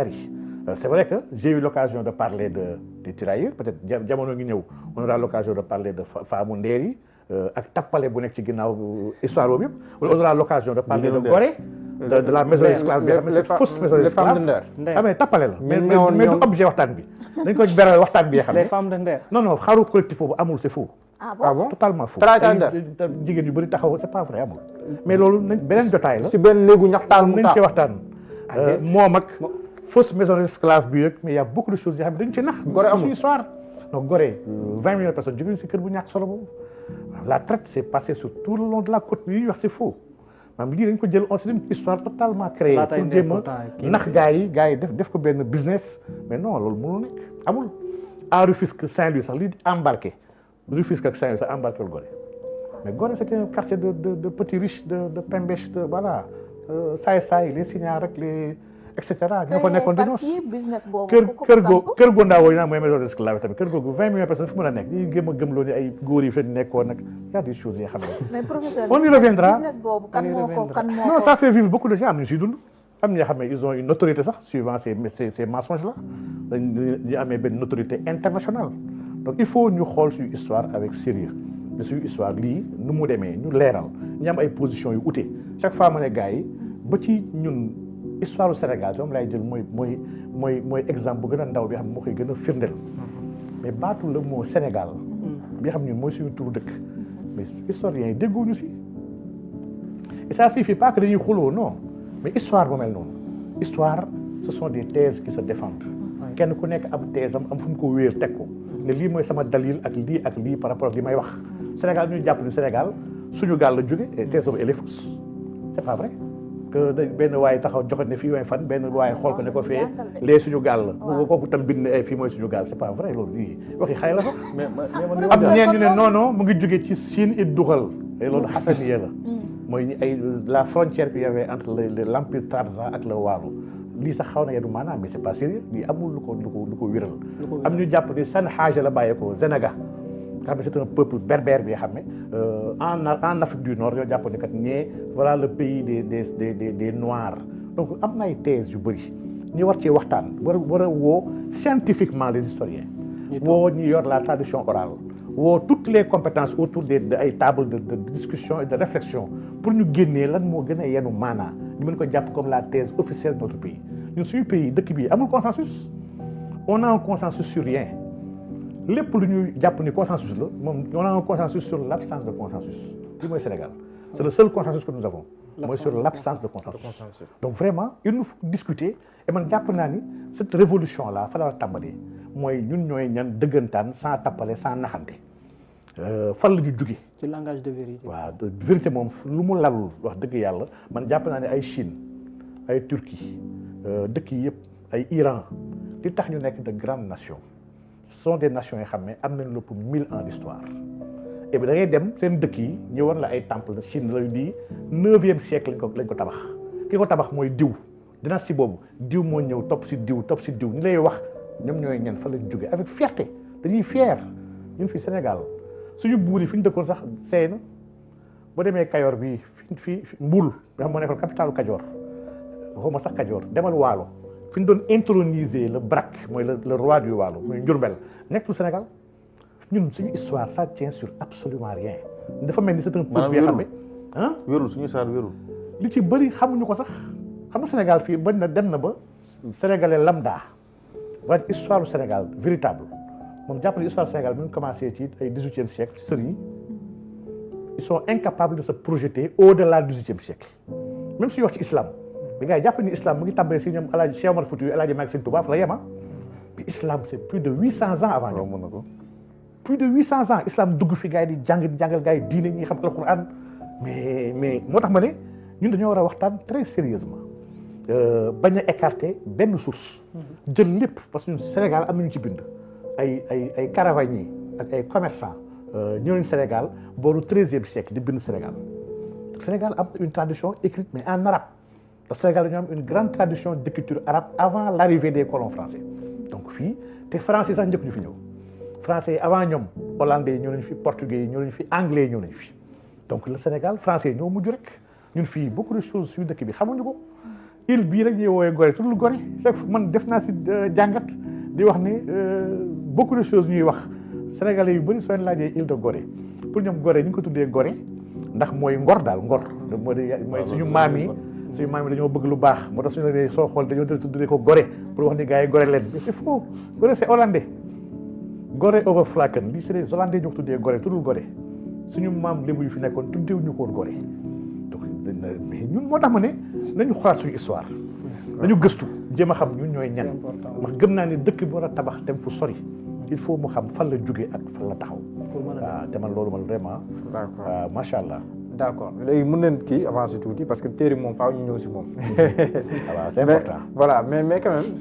C'est vrai que j'ai eu l'occasion de parler des tirailleurs peut-être jamono ngi ñëw on aura l'occasion de parler de Faamu Ndeer yi ak tappale bu nekk ci ginnaaw histoire boobu yëpp on aura l'occasion de parler de Gorée de la maison esclave bi xam ne c'est fausse maison esclave mais tappale la mais du objet waxtaan bi dañ ko beral waxtaan bi xam ne les femmes de Nder non xaru collectif boobu amul c'est faux ah bon totalement faux jigéen yu bëri taxaw c'est pas vrai amul mais loolu beneen jotaay la si benn néegu ñaxtaan mu nañ ci waxtaan moom ak fausse maison d'esclave bi rek mais il y a beaucoup de choses yoo xam ne dañu ci nax Gorée amul histoire donc Gorée 20 millions de personnes jóge si kër bu ñàkk solo boobu la traite s'est passée sur tout le long de la côte bi wax c'est faux maanaam lii dañ ko jël on c'est une histoire totalement créée pour jéem a nax gars yi def ko benn business mais non loolu mënul nekk amul à Rufisque Saint-Louis sax li embarqué Rufisque ak Saint-Louis sax embarqué Gorée mais Gorée c'était un quartier de petits riches de pembèche de voilà saay les signares rek les et cetera ñoo ko nekkoon di noos kër gu ndaw yi mooy maison d'esclave tamit kër googu 20 millions de personnes fu mën a nekk ñi gëm loo ni ay góor yi fa nekkoon nag y a des choses yi xam ne mais professeur on y reviendra business boobu kan moo ko non ça fait vivre beaucoup de gens am ñu siy dund am ñoo xam ne ils ont une notoriété sax suivant ces mensonges là dañu amee benn notoriété internationale donc il faut ñu xool suñu histoire avec sérieux mais suñu histoire lii nu mu demee ñu leeral ñu am ay positions yu ute chaque fois ma ne gars yi ba ci ñun histoire du Sénégal moom lay jël mooy exemple bu gën a ndaw bi xam ne moo koy gën a firndeel mais baatu le mot Sénégal bi xam ñun mooy suñu turu dëkk mais historiens yi dégguñu si et ça suffit pas que dañuy xuloo non mais histoire bu mel noonu histoire ce sont des thèses qui se défendent kenn ku nekk am thèse am fu mu ko wéer teg ko ne lii mooy sama dalil ak lii par rapport ak li may wax Sénégal ñu jàpp ni Sénégal suñu gaal la jóge et thèse boobu elle est fausse c'est pas vrai que benn waaye taxaw joxe ne fii mooy fan benn waaye xool ko ne ko fee lee suñu gaal la kooku tam bind ne fii mooy suñu gaal c'est pas vrai loolu lii waxi xale la sax am ñeen ñu ne non mu ngi jóge ci Siin it duxal et loolu xasaniya la mooy ay la frontière qu'il y avait entre l'empire Trarza ak le Waalo lii sax xaw na yeddu maanaam mais c'est pas sérieux lii amul lu ko wéral am ñu jàpp ni San Haja la bàyyeekoo Sénégal nga xam ne c'est un peuple berbère bi nga xam ne en Afrique du Nord yoo jàpp ne kat ñee voilà le pays des noirs donc am na ay thèses yu bëri ñu war cee waxtaan war a woo scientifiquement les historiens woo ñu yor la tradition orale woo toutes les compétences autour de ay tables de discussion et de réflexion pour ñu génnee lan moo gën a yenu maanaa ñu mën ko jàpp comme la thèse officielle de notre pays ñun suñu pays dëkk bi amul consensus on a un consensus sur rien lépp lu ñuy jàpp ni consensus la moom on a un consensus sur l'absence de consensus li mooy Sénégal c'est le seul consensus que nous avons mooy sur l'absence de consensus donc vraiment il nous faut discuter et man jàpp naa ni cette révolution là fa la war a tàmbalee mooy ñun ñooy ñan dëggantaan sans tappale sans naxante fan la ñu jóge ci langage de vérité waaw de vérité moom lu mu lalul wax dëgg yàlla man jàpp naa ne ay Chine ay Turquie dëkk yi yëpp ay Iran li tax ñu nekk de grandes nations ce sont des nations yoo xam ne am nañ lépp 1000 ans d'histoire et bi da ngay dem seen dëkk yi ñu war la ay temple de Chine la di 9e siècle lañ ko tabax ki ko tabax mooy diw dynastie boobu diw moo ñëw topp si diw ñu lay wax ñoom ñooy ñan fa lañ jóge avec fierté dañuy fier ñun fi Sénégal suñu buur yi fi ñu dëkkoon sax seey na boo demee Kajoor bi fi Mbul nga xam moo nekkoon capitalu Kajoor waxuma sax Kajoor demal Waalo fi ñu doon introniser le Brak mooy le roi du Waalo mooy Njurbel nekkul Sénégal ñun suñu histoire ça tient sur absolument rien dafa mel ni c'est un peuple bi nga xam ne ah wérul suñu histoire wérul li ci bëri xamuñu ko sax xam nga Sénégal fii bañ na dem na ba sénégalais lambda waaye histoire du Sénégal véritable moom jàpp na histoire du Sénégal mu ngi commencé ci ay 18e siècle sëriñ ils sont incapables de se projeter au-delà du 18e siècle même suñu wax ci islam bi ngay jàpp ni islam mu ngi tàmbalee si ñoom El Hadj Cheikh Omar Foutiyou El Hadj Malick Sy Touba fa la yema mais islam c'est plus de 800 ans avant ñoom mën na ko plus de 800 ans islam dugg fi gars yi di jàngal gars yi diine ñi xam alquran mais moo tax ma ne ñun dañoo war a waxtaan très sérieusement bañ a écarter benn source jël lépp parce que ñun Sénégal am nañu ci bind ay caravaniers ak ay commerçants ñëw nañu Sénégal booru 13e siècle di bind Sénégal am une tradition écrite mais en arabe le Sénégal dañoo am une grande tradition d'écriture arabe avant l'arrivée des colons français donc fii te français sax njëkk ñu fi ñëw français avant ñoom hollandais yi ñëw nañu fi portugais yi ñëw nañu fi anglais yi ñëw nañu fi donc le Sénégal français yi ñoo mujj rek ñun fii beaucoup de choses suñu dëkk bi xamuñu ko île bii rek ñuy woowee Gorée tuddul Gorée chaque fois man def naa si jàngat di wax ni beaucoup de choses ñuy wax sénégalais yu bëri soo leen laajee île de Gorée pour ñoom Gorée ñu ngi ko tuddee Gorée ndax mooy ngor daal ngor mooy suñu maam yi dañoo bëgg lu baax moo tax suñu la soo xool dañoo tuddee ko Gorée pour wax ni gars yi Gorée leen mais c'est faux Gorée c'est hollandais Gorée Overflaken lii c'est des hollandais ñoo ko tuddee Gorée tuddul Gorée suñu maam lébu yu fi nekkoon tuddeewuñu ko woon Gorée donc mais ñun moo tax ma ne nañu xoolaat suñu histoire nañu gëstu jéem a xam ñun ñooy ñan wax gëm naa ne dëkk bi war a tabax dem fu sori il faut mu xam fan la jógee ak fan la taxaw waaw te man loolu man vraiment d'accord macha allah d'accord léegi mën nañ kii avancer tuuti parce que téere moom faaw ñu ñëw si moom voilà c'est important voilà mais quand même